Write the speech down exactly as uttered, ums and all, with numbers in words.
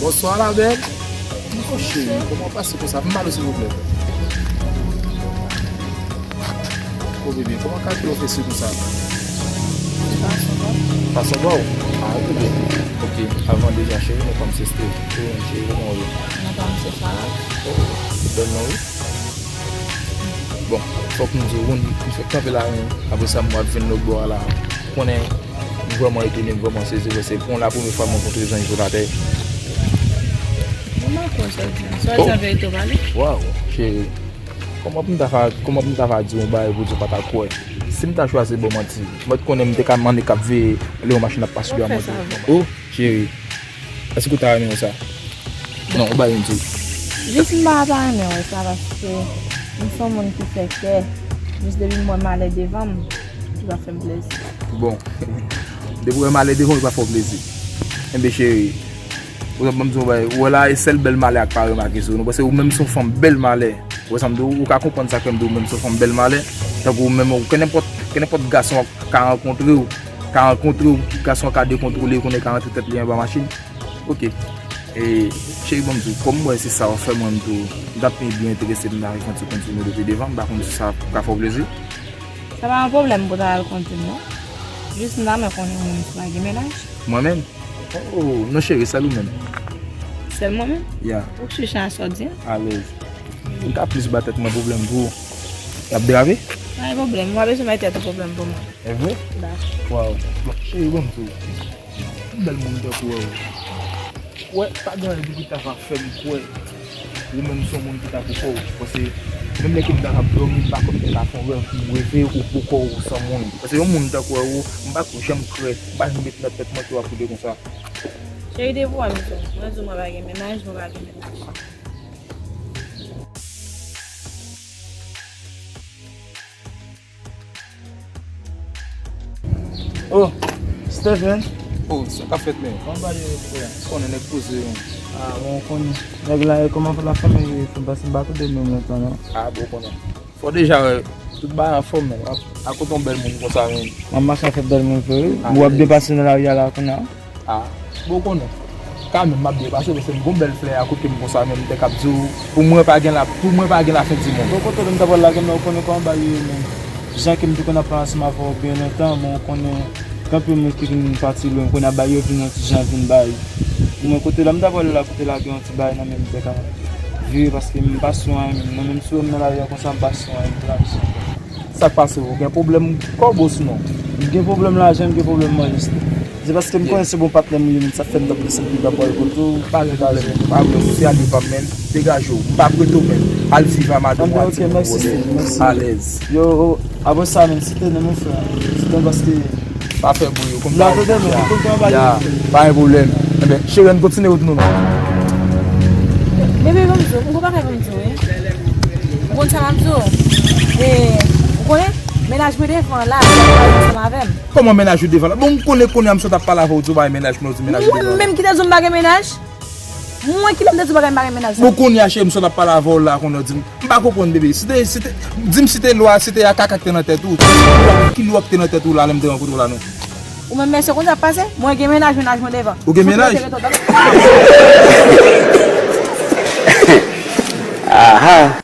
Bonswa, la belle. Oh, cheri, kòman w pase konsa? Vin ba nou, silvouplè. Oh, bebe, kòman w ka pwofese konsa? Fason pa w. Fason pa w? Ah, bebe. Ok, avan deja, cheri, nou kòmanse, cheri, cheri, kòman w ye? Mwen kòmanse, sa va. Oh, bèl non, wi. Bon, fòk m di w, m fèk kanpe la, men apre sa, m ap vin lòt bò a la. Ou konnen, m vrèman etone, m vrèman sezi, paske pou la premye fwa m rankontre zanj sou latè. Mwen pa kwè sa w di. Sa w di an verite w pale? Waw, cheri. Kòman pou m ta fa, kòman pou m ta fa di w yon bagay pou di w pa ta kwè? Si m ta chwazi ba w manti, mwen t konnen m te ka mande k ap veye lè yon machin ap pase sou a mwen tou. Oh, cheri. Èske w ta renmen wè sa? Non, ou bay yon di. Jis m pa ta renmen wè sa paske m se yon moun ki fè kè. Jis depi m wè malè devan m, li pa fè m plezi. Bon, depi w wè malè devan w, li pa fè w plezi. Enben, cheri, ou sa ban m di w yon bagay, ou wè la, e sèl bèl malè a k pa remake sou nou, paske ou menm se yon fanm bèl malè. Ou wè sa m di w, ou ka konprann sa k fè m di w menm se yon fanm bèl malè. Tankou ou menm, ou, kenenpòt, kenenpòt gason ka rankontre w, ka rankontre w, gason ka dekontwole, konnen ka rantre tèt li anba machin. Ok. E, cheri, ban m di w, kòm m wè se sa w ap fè, mwen menm tou, m t ap byen enterese pou m ta fè yon ti konn sou nou depi devan, m pa konn si sa ka fè w plezi. Sa pa yon pwoblèm pou w ta al konte m, non. Jis m ta renmen konnen ou menm si w pa gen mennaj. Mwen menm? Oh, non, cheri, sèl ou menm. Sèl mwen menm? Ya. Ou k chèche a sa w di a? Alèz. M ka plis ba tèt mwen pwoblèm pou ou. Y ap derave? Pa gen pwoblèm, m pa bezwen bay tèt ou pwoblèm pou mwen. E vre? Ba. Waw. Bon, cheri, ban m di w. Yon bèl moun tankou w. Wè, pa gen anyen ki ta va fè m kwè ou menm se yon moun ki ta pou fè w. Paske menm lè ke m ta ap dòmi, m pa kwè m te ka fè yon rèv pou m reve ou poko w se yon moun. Paske yon moun tankou w, m pa janm kwè, m pa janm met nan tèt mwen ke w ap koute konsa. Cheri, depi w wè m sou, mwen di w mwen pa gen mennaj, mwen pa gen mennaj. Oh, Stephen. Oh, sa k ap fèt, men? Kòman bagay yo ye, frè? Konnen nèg poze yo. Ah, bon, konnen. Nèg la, e kòman fè la fanmi yo ye, frè? Paske m pa tande menm lontan, non. Ah, bon, konnen. Fò deja wè, tout bagay anfòm, men. A, a kote yon bèl moun konsa, men. M ap mache avèk bèl moun vre, wi. Ah, w ap byen pase nan lari a la, kounye a. Ah, bon, ou konnen. Kanmenm, m ap byen pase, paske m gon bèl flè a kote m konsa, men m te k ap di w, pou mwen pa gen la, pou mwen pa gen lafen di mond. Bon, kote m ta pral lage m la, ou konnen kòman bagay yo ye, men. Jan ke m te konn ap pale ansanm avè w byen lontan, men ou konnen, gen anpil moun ki vin pati lwen, m konnen bagay yo vin yon ti jan vin bay. Mwen, kote la, m ta pral la, kote lage yon ti bagay nan men m, m te ka viv, paske m pa sou anyen menm. Mwen menm, si w wè m nan lari a konsa, m pa sou anyen, m trank. Sa k pase w? Ou gen pwoblèm kòb osnon? M gen pwoblèm lajan, m gen pwoblèm manje tou. Se paske m konnen se bon patnè m ou ye, men sa fè m t ap desann pi ba pou al kote w. Pa gen pwoblèm, pa gen pwoblèm. Ou se alye pa m, men degaje w. M p ap rete w, men al viv a madanm ou, a timoun ou, men alèz. Yo, apre sa, men, se te non, mon frè. Se te paske pa fè bri, ou konn pa. Ya, pa gen pwoblèm. Enben, cheri, ann kontinye wout nou, non. Bebe, ban m di w, m gon bagay pou m di w, wi. Ou konn sa m ap di w? E, ou konnen, mennaj mwen devan la, li ap pale ansanm avè m. Kòman mennaj ou devan la? Bon, m konnen, konnen, m sot ap pale avè w, di w pa gen mennaj, konnen w di mennaj ou devan la. Mwen menm ki te di w m pa gen mennaj? Mwen ki lè m te di w pa gen, m pa gen mennaj sa? Bon, kounye a, cheri, m sot ap pale avè w la, konnen w di m. M pa konprann, bebe. Si te, si te, di m si te lwa, si te a kaka k te nan tèt ou. Ki lwa k te nan tèt ou la, lè m te rankontre w la, non? Ou menm, men se konn sa k pase? Mwen gen mennaj, mennaj mwen devan. Ou gen mennaj? Aha.